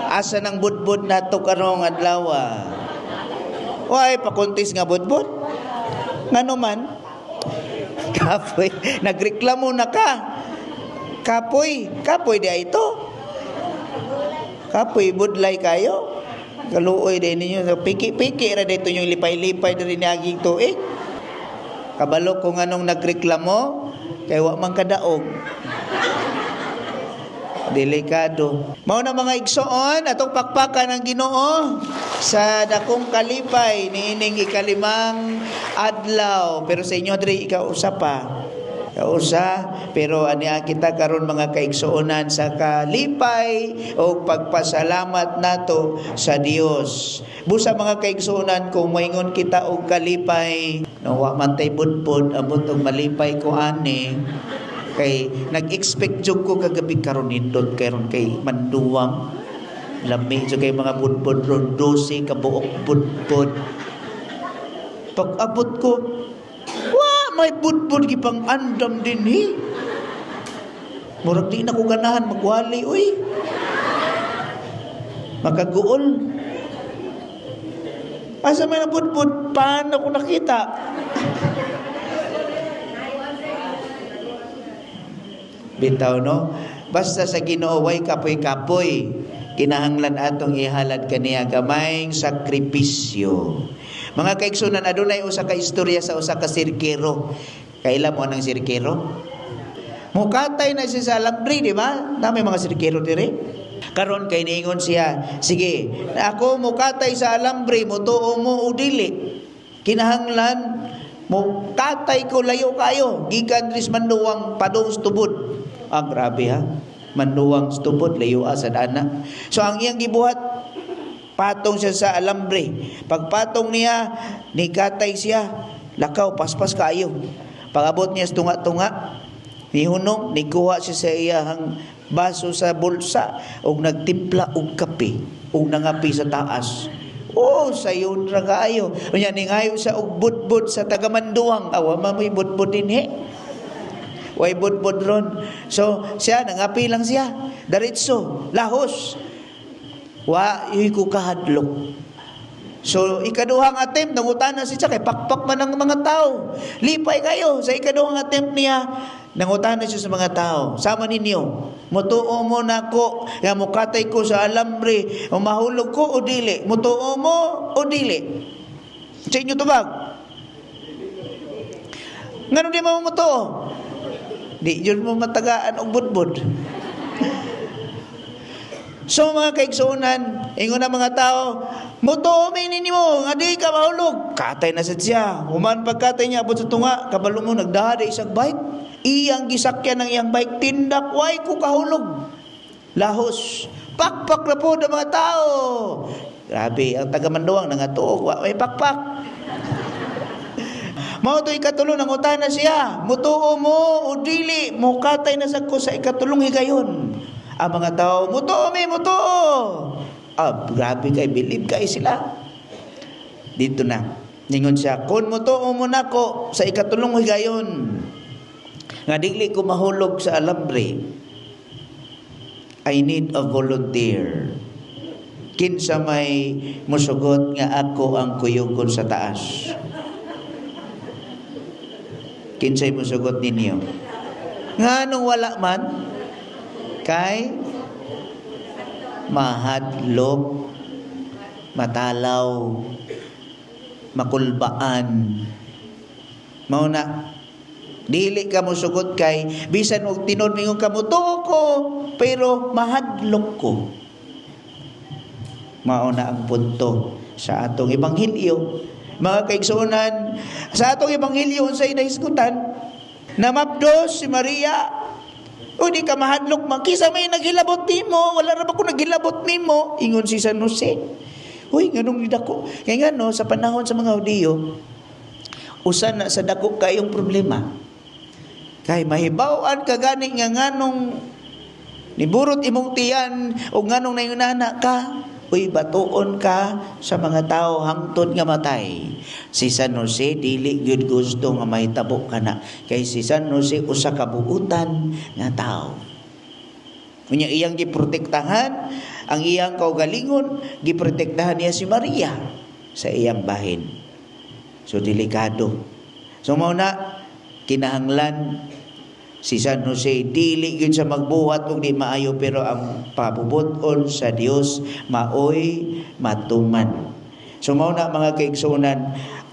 Asa nang budbud nato karong adlaw? Way pakuntis nga budbud. Ngano man? Kapoy, nagreklamo na ka. Kapoy, kapoy di ito. Kapoy budlay kayo. Kaluoy din ninyo. So, piki-piki ra dito yung lipay-lipay diri niaging tuig. Kabalo kung anong nagreklamo, kay wa man kadaog. Delikado. Mao na, mga igsoon, atong pakpakan ang Ginoo sa dakong kalipay niining ikalimang adlaw. Pero sa inyo diri, ikausa pa. Kausa, pero ania kita karon, mga kaigsuonan, sa kalipay o pagpasalamat nato sa Dios. Busa, mga kaigsuonan, kung moingon kita og kalipay, no, wa man tay budbud, abot og malipay ko ani. Kay nag-expect jud ko kagabi, karon nindot karon kay Manduwang. Lami jud kay mga budbud ron, 12 ka buok budbud. Pag abot ko, wa may budbud gipang andam dinhi. Murag di na ko ganahan magwali, uy. Makaguol. Asa may nabudbud? Paano ko nakita? Bitaw, no? Basta sa Ginoo way kapoy-kapoy. Kinahanglan atong ihalad kaniya gamayng sakripisyo. Mga kaigsunan, adunay usa ka istorya sa usa ka sirkero. Kaila mo anang sirkero? Mukatay na siya sa alambre, di ba? Dami mga sirkero dire. Karon kay niingon siya, "Sige, ako mukatay sa alambre, mutuo mo o dili. Kinahanglan mukatay ko layo kayo, gikan diri sa Manduwang padung sa Tubod." Ah, grabe ha. Manduwang sa Tubod, layo sa dana. So ang iyang gibuhat, patong siya sa alambre. Pagpatong niya, nikatay siya, lakaw, paspas kaayo. Pag-abot niya sa tunga-tunga, nihunong, nikuha siya sa iyang baso sa bulsa, ug nagtimpla og kape, ug nangapi sa taas. Oh, sayon ra kaayo. Unya ningayo sa og budbud sa taga Manduwang. Awa ma may budbud dinhi. Way budbud ron. So, siya nangapi lang siya. Diretso, lahos. Wa yuy ko kahadlok. So, ikaduhang attempt, nangutana siya kay pakpak man ang mga tao. Lipay kayo. Sa ikaduhang attempt niya, nangutana siya sa mga tao. "Sama ninyo, mutuo mo nako, nga mukatay ko sa alambre, o mahulog ko o dili? Mutuo mo o dili?" Sa inyo tubag. "Ngano di mo mutuo?" "Di yun mo matagaan og budbud." So mga kaigsuonan, ingon ang mga tao, "Mutuo mi ninyo nga di ka mahulog." Katay na sad siya. Human pagkatay niya, abot sa tunga, kabalo mo nagdaha isang bike. Iyang gisakyan ng iyang bike, tindak, way ko kahulog. Lahos. Pakpak na po ng mga tao. Grabe, ang taga Manduwang nangatuog, wa may pakpak. Mao to ikatulo, nangutana siya, "Mutuo mo o dili, mukatay na sa ko sa ikatulong higayon?" Ang mga tao, "Mutuo mi, mutuo." Ah, grabe kay believe kay sila. Dito na. Ningon siya, "Kung mutuo mo nako sa ikatulong higayon, nga dili ko mahulog sa alambre, I need a volunteer. Kinsa may musugot nga ako ang kuyugon sa taas? Kinsay musugot ninyo?" Nga nung wala man? Kay mahadlok, matalaw, makulbaan. Mao na dili ka mosugot kay bisan og tinuod mingon ka, "Mutuo ko," pero mahadlok ko. Mao na ang punto sa atong ebanghelyo. Mga kaigsuonan, sa atong ebanghelyo, unsay nahisgutan? Namabdos si Maria. "O di ka mahadlok man? Kinsa may naghilabot nimo?" "Wala ra ba ko naghilabot nimo," ingon si San Jose. Uy, nganong dako? Kaya nga no, sa panahon sa mga Hudiyo, usa na sa dako kayong problema. Kay mahibaw-an ka gani nga nganong niburot imong tiyan o nganong nayunana ka, uy, batuon ka sa mga tao hangtod nga matay. Si San Jose dili gyud gusto nga mahitabo kana kay si San Jose usa ka buutan nga tao. Unya iyang giprotektahan Ang iyang kaugalingon, giprotektahan niya si Maria sa iyang bahin. So delikado. So mao na kinahanglan si San Jose dili gyud sa magbuhat og di maayo, pero ang pabubut-on sa Dios maoy matuman. So mao na, mga kaigsuonan,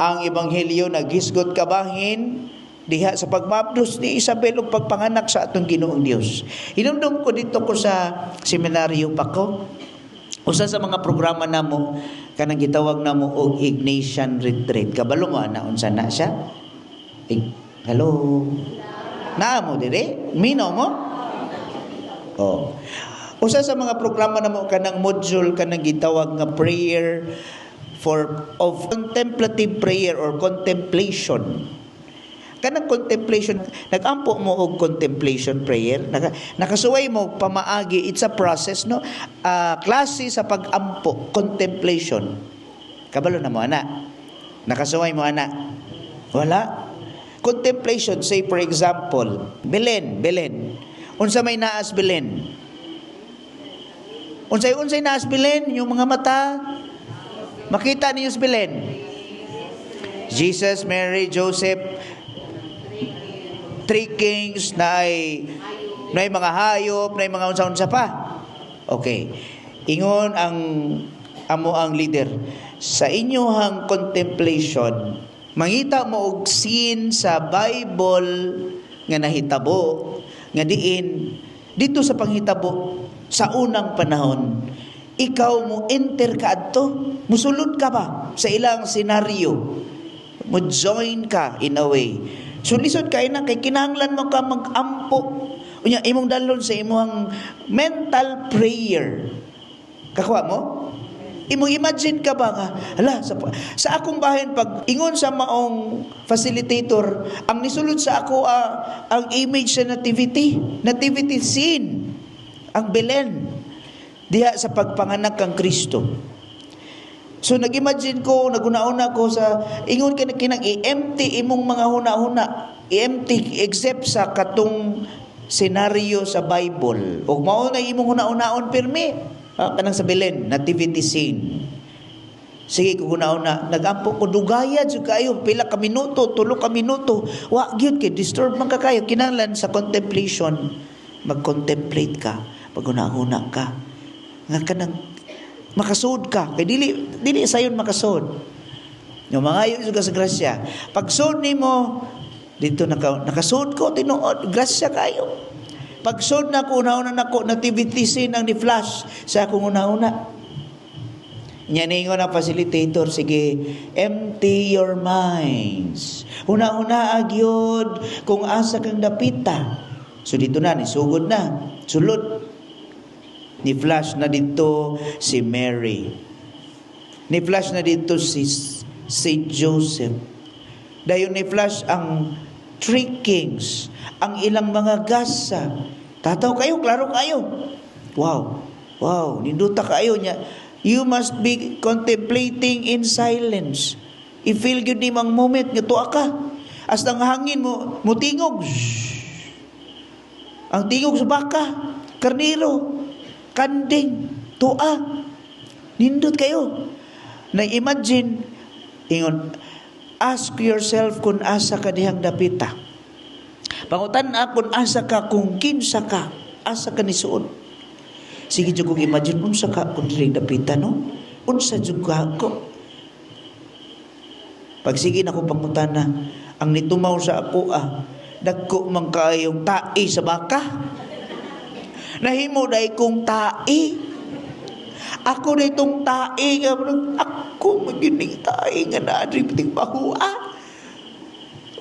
ang ebanghelyo naghisgot kabahin diha sa pagmabdos ni Isabel ug pagpanganak sa atong Ginoong Dios. Hinumdum ko dito ko sa seminaryo pa ko. Usa sa mga programa namo kanang gitawag namo og Ignatian Retreat. Kabalo mo ana unsa na siya? Hello. Naa mo dire? Minaw mo? Oh. Usa sa mga programa namo kanang module kanang gitawag nga prayer for of contemplative prayer or contemplation. Kanang contemplation, nagampo mo og contemplation prayer, nakasuway mo pamaagi, it's a process, no? Klase sa pag-ampo, contemplation. Kabalo na mo ana? Nakasuway mo ana? Wala. Contemplation, say for example, Belen, Belen. Unsa may naas Belen? Unsay naas Belen? Yung mga mata. Makita niyo sa Belen. Jesus, Mary, Joseph, three kings, na ay mga hayop, na ay mga unsa-unsa pa. Okay. Ingon ang amo ang leader sa inyohang contemplation, mangita mo og scene sa Bible nga nahitabo nga diin dito sa panghitabo sa unang panahon, ikaw mo enter ka adto, musulod ka ba sa ilang senaryo, mo join ka in a way. So lisod kay na kay kinahanglan mo ka mag-ampo, unya imong dalhon sa imong mental prayer. Kakuha mo? Imong imagine ka ba nga, hala, sa akong bahin, pag ingon sa maong facilitator, ang nisulod sa ako ang image sa nativity, nativity scene, ang Belen, diha sa pagpanganak kang Kristo. So nag-imagine ko, naguna-una ko sa ingon ka na kinang i-empty imong mga huna-huna, i-empty except sa katong senaryo sa Bible. Ug mao na imong huna-hunaon pirmi. Kanang sa Belen, nativity scene. Sige ko huna-huna, nagampo ko dugaya jud kayo, pila ka minuto, 3 ka minuto. Wa gyud kay disturb man ka kayo. Kinahanglan sa contemplation, mag-contemplate ka, paghuna-huna ka. Nga kanang makasud ka kay dili dili sayon makasud. Yung mga ka sa grasya. Pagsud nimo dito nakasud ko tinuod, grasya kayo. Pagsud na ko, una-una nako nativity scene ang ni flash sa akong una-una. Nya ningon ang facilitator, "Sige, empty your minds. Huna-huna agyod kung asa kang dapita." So dito na, nisugod na. Sulod. Ni flash na dito si Mary. Ni flash na dito si Saint Joseph. Dayon ni flash ang three kings, ang ilang mga gasa. Tataw kayo, klaro kayo. Wow, ninduta kayo niya. You must be contemplating in silence. I-feel gyud ni mang moment nga tuwa ka. As ang hangin mo, mutingog. Shhh. Ang tingog sa baka, karniro, kanding, tua. Nindot kayo. Na imagine, ingon, ask yourself kung asa ka dihang dapita. Pangutan kung asa ka, kung kinsa ka, asa ka nisuod. Sige jud kong imagine unsa ka kung diri dapita, no? Unsa jud ka ako? Pag sige na ko pangutana, ang nitumaw sa ako dagko man kayong tai sa baka. Nahimo dai kong tai. Ako na itong tai nga ako magining tai nga naa diri piting bahua.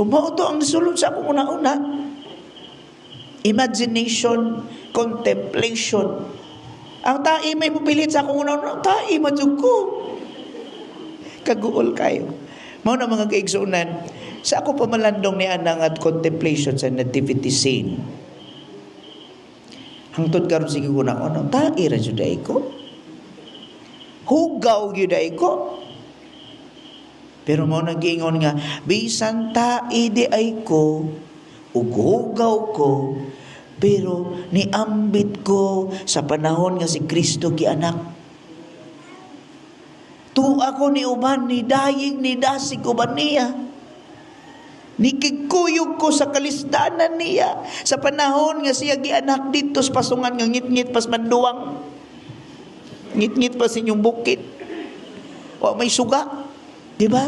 Umao to ang sulod sa akong una-una. Imagination, contemplation. Ang tai may mupilit sa akong una-una, tai man jud ko. Kaguol kayo. Mao na, mga kaigsuonan, sa ako pamalandong ni anang at contemplation sa nativity scene. Hangtod karon sige ko na ano, tai ra jud ay ko. Hugaw gyud ay ko. Pero mo nagingon nga bisan tai di ay ko ug hugaw ko, pero niambit ko. ko sa panahon nga si Kristo gianak. Tua ko ni uban, ni dayig, ni dasig uban niya. Nikigkuyog ko sa kalisdanan niya sa panahon nga siya gianak dito sa pasungan nga ngit-ngit pas manduwang. Ngit-ngit pa sa inyong bukid. Wa may suga. Di ba?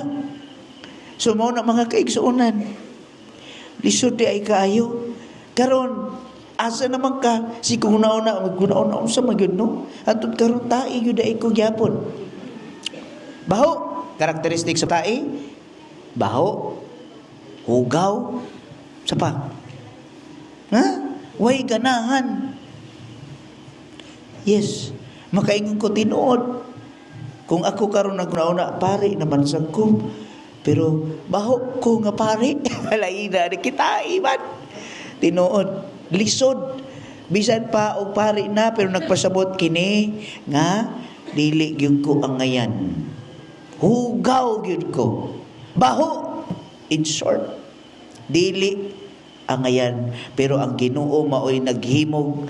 So mao na, mga kaigsuonan. Lisod di ay kaayo. Karon asa naman ka si kung una maguna-una unsa man gyud, no? Antud karon tai gyud ay ko gyapon. Baho, karakteristik sa tai, baho, hugaw, sa pa. Ha? Way ganahan. Yes, makaingon ko tinuod. Kung ako karon naguna-una, pari naman sa ko. Pero baho ko nga pari. Laina ni kita iman. Tinuod, lisod. Bisan pa og pari na, pero nagpasabot kini nga dili gyud ko angayan. Hugaw gyud ko. Baho. In short, dili angayan, pero ang Ginoo maoy naghimog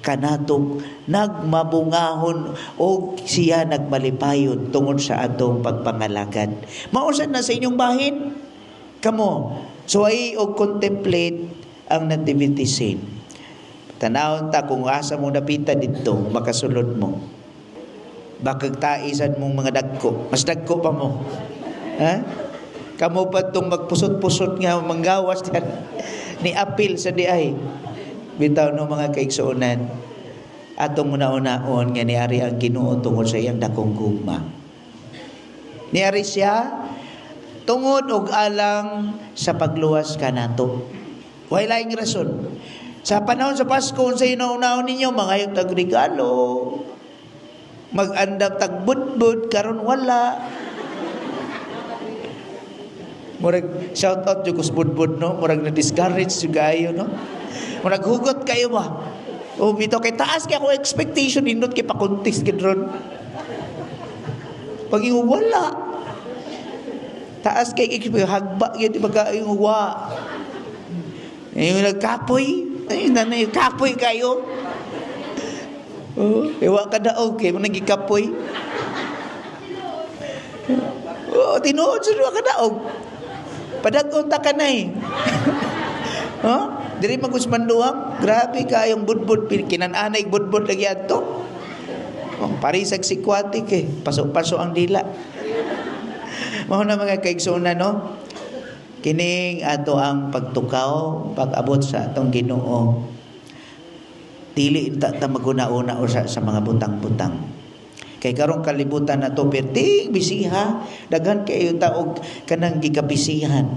kanatong nagmabungahon og siya nagmalipayon tungod sa atong pagpangalagad. Mao sad na sa inyong bahin kamo suway og contemplate ang nativity scene. Tanawon ta kung asa mo napita didto, makasulod mo. Bakag taisan mong mga dagko, mas dagko pa mo. Ha? Kamo pa tong magpusot-pusot nga manggawas diyan ni apil sa diay. Bitaw no, mga kaigsuonan, atong una-unaon nga niari ang Ginoo tungod sa iyang dakong gugma. Niari siya tungod og alang sa pagluwas kanato. Way laing rason. Sa panahon sa Pasko, unsay una-unahon ninyo, mangayog tag regalo, mag-andam tag budbud, karon wala. Murag shout out jud ko sa budbud, no, murag na discourage jud kayo, no. Murag hugot kayo ba. Oh, bitaw kay taas kay ako expectation, nindot kay pa-contest gid ron. Pag ingon wala. Taas kay expect hagba gyud pagka ingon wa. Yung nagkapoy, ay nanay kapoy kayo. Oh, iwa ka daog kay mo nagikapoy. Oh, tinuod sa ka daog. Padag-on ta ka na eh. Huh? Diri man kus manduhang, grabe kayong budbud, kinananay budbud lagi adto. Oh, parisag si Kwatik eh, paso-paso ang dila. Mao na, mga kaigsuonan, no? Kining ato ang pagtukaw, pag-abot sa atong Ginoo. Dili ta ta maguna-una usa sa mga butang-butang. Kay karong kalibutan na to perting bisiha, daghan kayo ta og kanang gikabisihan.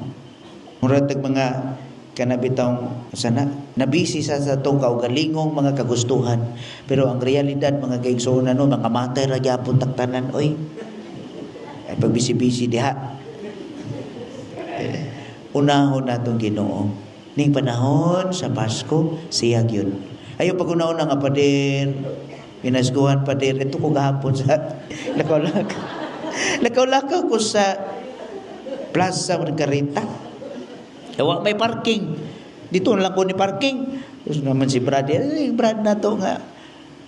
Murag tag mga kana bitawng sana nabisi sa atong kaugalingong mga kagustuhan. Pero ang realidad, mga kaigsuonan, no, mga matay ra gyapon taktanan oy. Ay pagbisi-bisi diha. Eh, unahon natong Ginoo. Ning panahon sa Pasko, siya gyud. Ayo pag-una-una nga pader, pinaskuhan pader, ito ko gahapon sa lakaw-lakaw. Lakaw-lakaw ko sa Plaza Margarita. Wa may parking. Dito na lang ko ni parking. Terus naman si Brad, eh, Brad na to nga.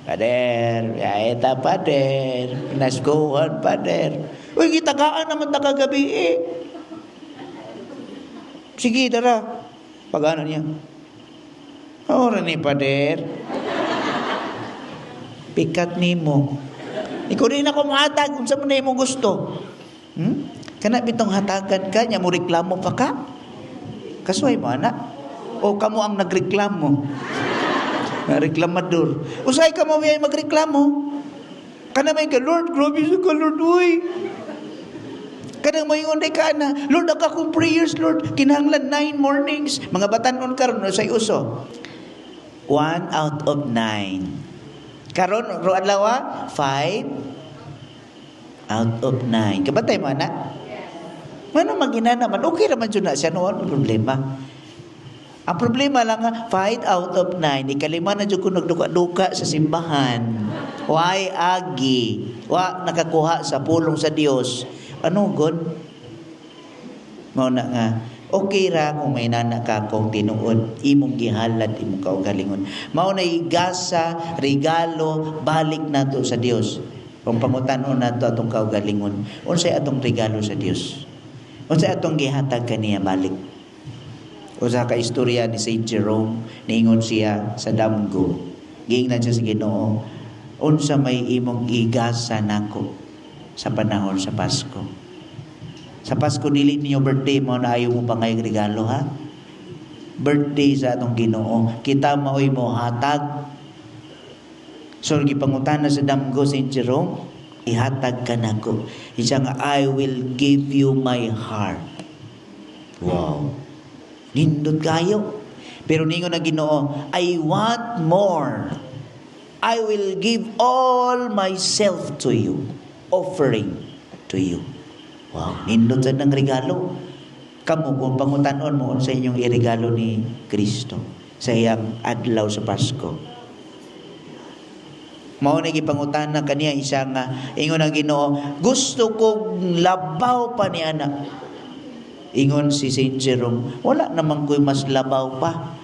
Pader, eta pader, pinaskuhan pader. Uy, gitagaan naman ta kagabi eh. Sige, tara. Pag ano niya? Ora ni pader. Pikat nimo. Ikaw din ako mahatag kung sa man na imong gusto. Kana bitong hatagan ka nya mo reklamo pa ka? Kasuway mo ana. O kamo ang nagreklamo? Reklamador. Usay ka mo may magreklamo. Kana may ka, "Lord, grabe sa ka, Lord, uy." Kanang moingon day ka na, "Lord, ang akong prayers, Lord, kinahanglan 9 mornings." Mga batanon karon say uso. 1 out of 9. Karon ro adlaw, 5 out of 9. Kabatay mo ana? Mano magina naman, okay naman jud na siya, no, ano problema. Ang problema lang nga, 5 out of 9, ikalima na jud ko nagduka-duka sa simbahan. Why agi? Wa nakakuha sa pulong sa Dios. Ano god? Mao na nga Okay ra kung may nana ka kung tinuod imong gihalad imong kaugalingon. Mao na igasa, regalo balik nato sa Dios. Kung pangutan-on nato atong kaugalingon, unsay atong regalo sa Dios? Unsay atong gihatag kaniya balik? Usa ka istorya ni Saint Jerome, niingon siya sa damgo. Giingnan siya sa Ginoo, "Unsa may imong igasa nako sa panahon sa Pasko?" Sa Pasko, dili ninyo birthday mo na ayaw mo pa ngayong regalo, ha? Birthday sa atong Ginoo. Kita maoy mo hatag. So gipangutana sa damgo Saint Jerome, "Ihatag ka nako." Siya nga, "I will give you my heart." Wow. Nindot kayo. Pero ningon ang Ginoo, "I want more. I will give all myself to you. Offering to you." Wow, nindot sa ng regalo. Kamo, kung pangutanon mo sa inyong iregalo ni Kristo sa iyang adlaw sa Pasko. Mao na gipangutana kaniya isa nga ingon ang Ginoo, "Gusto kong labaw pa ni ana." Ingon si Saint Jerome, "Wala naman ko'y mas labaw pa."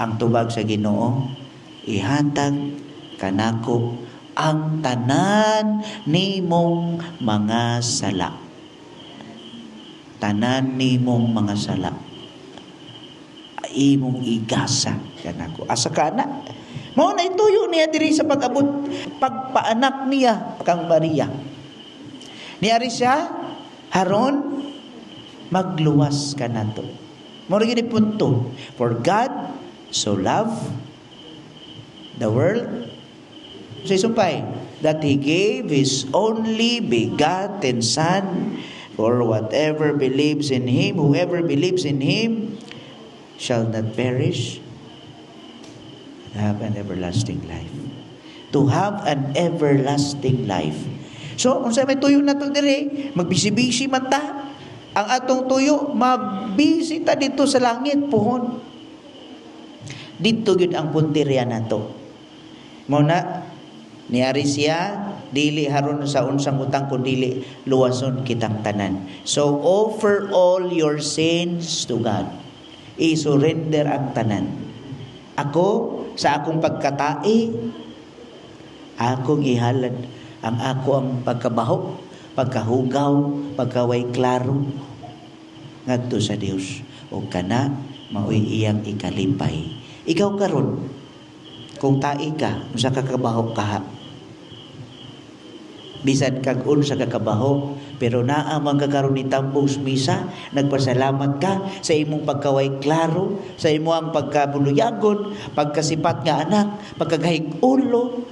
Ang tubag sa Ginoo, "Ihatag kanako ang tanan nimong mga sala." Tanan nimong mga sala. Imong igasa kanako. Asa ka na? Mao na ituyo niya diri sa pag-abot, pagpaanak niya kang Maria. Niari siya haron magluwas kanato. Mao ra gini punto. For God so love the world, say sumpay, that He gave His only begotten Son, for whatever believes in Him, whoever believes in Him shall not perish, but have an everlasting life. To have an everlasting life. So, kung sa may tuyo na to dire, magbisi-bisi man ta. Ang atong tuyo, mabisi ta dito sa langit, puhon. Dito gyud ang punteriya nato. Mao na niari siya dili haron sa unsang utang kun dili luwason kitang tanan. So offer all your sins to God. I-surrender ang tanan. Ako sa akong pagkatae, akong ihalad ang ako ang pagkabaho, pagkahugaw, pagkaway klaro ngadto sa Dios. O kana mao'y iyang ikalipay. Ikaw karon, kung tae ka, unsa ka kabaho ka? Bisan kag unsa ka kabaho, pero naa man ka karon ni tambong sa misa, nagpasalamat ka sa imong pagkaway klaro, sa imong pagkabuluyagon, pagkasipat nga anak, pagkagahig ulo,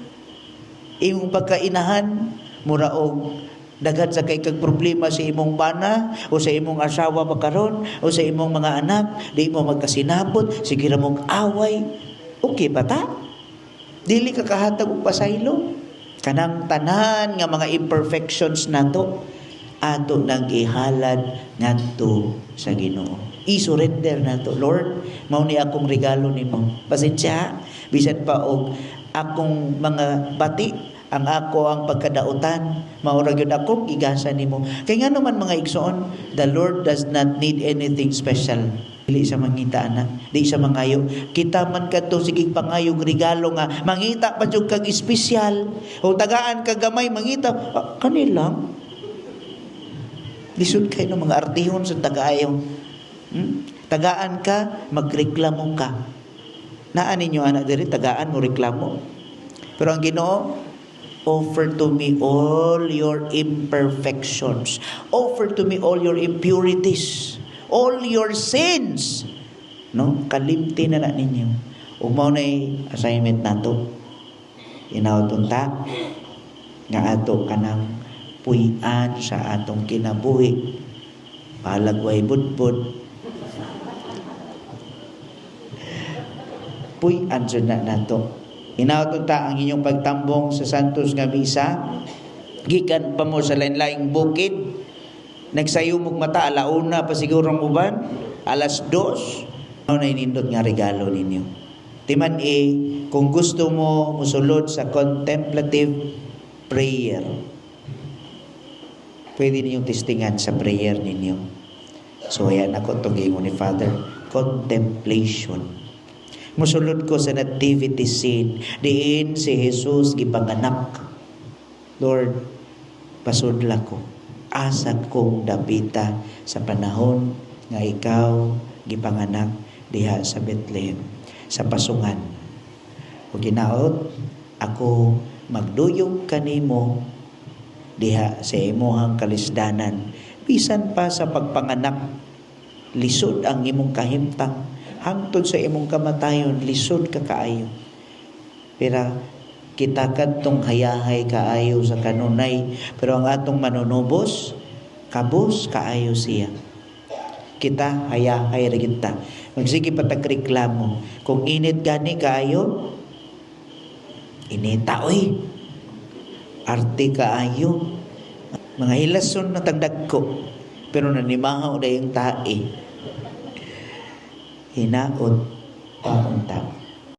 imong pagkainahan, mura og daghan sa kay kag problema sa imong bana o sa imong asawa pa karon o sa imong mga anak, di mo magkasinabot, sige ra mong away. Okay ba ta? Dili ka kahatag og pasaylo. Kanang tanan nga mga imperfections nato, ato nang ihalad ngadto sa Ginoo. I-surrender nato. "Lord, mao ni akong regalo nimo. Pasensya, bisan pa og akong mga bati, ang ako ang pagkadautan, mao ra gyud akong igasa nimo." Kay ngano man, mga igsoon, the Lord does not need anything special. Dili sa mangita ana, di sa mangayo. Kita man kadto sige pangayog regalo nga mangita pa jud kag espesyal. O tagaan ka gamay mangita, ah, kanilang. Lisod kay no mga artihon sa tagaayo. Tagaan ka, magreklamo ka. Naa ninyo anak diri, tagaan mo, reklamo. Pero ang Ginoo, "Offer to me all your imperfections. Offer to me all your impurities, all your sins." No? Kalimti na na ninyo. Ug mao nay assignment nato. Inawton ta nga ato kanang puy-an sa atong kinabuhi. Palagway budbud. Puy-an jud na nato. Inawton ta ang inyong pagtambong sa Santos nga Misa. Gikan pa mo sa lain-laing bukid. Nagsayo mog mata, alauna pa siguro ang uban, 2:00. Mao na inindot nga regalo ninyo. Timan eh, kung gusto mo musulod sa contemplative prayer, pwede ninyong testingan sa prayer ninyo. So yan ako itong giingon ni Father, contemplation. Musulod ko sa nativity scene, diin si Jesus gipanganak. Lord, pasudla ko. Asa kong dapita sa panahon nga ikaw gipanganak diha sa Bethlehem, sa pasungan. Ug hinaot ako magduyog kanimo diha sa imuhang kalisdanan. Bisan pa sa pagpanganak, lisod ang imong kahimtang. Hangtod sa imong kamatayon, lisod ka kaayo. Pero kita kadtong hayahay kaayo sa kanunay, pero ang atong Manunubos, kabos kaayo siya. Kita hayahay ra kita. Magsige pa tag reklamo. Kung init gani kaayo, inita oy. Arte kaayo. Mga hilason na tagdagko, pero nanimahaw dayong tae. Hinaot paunta.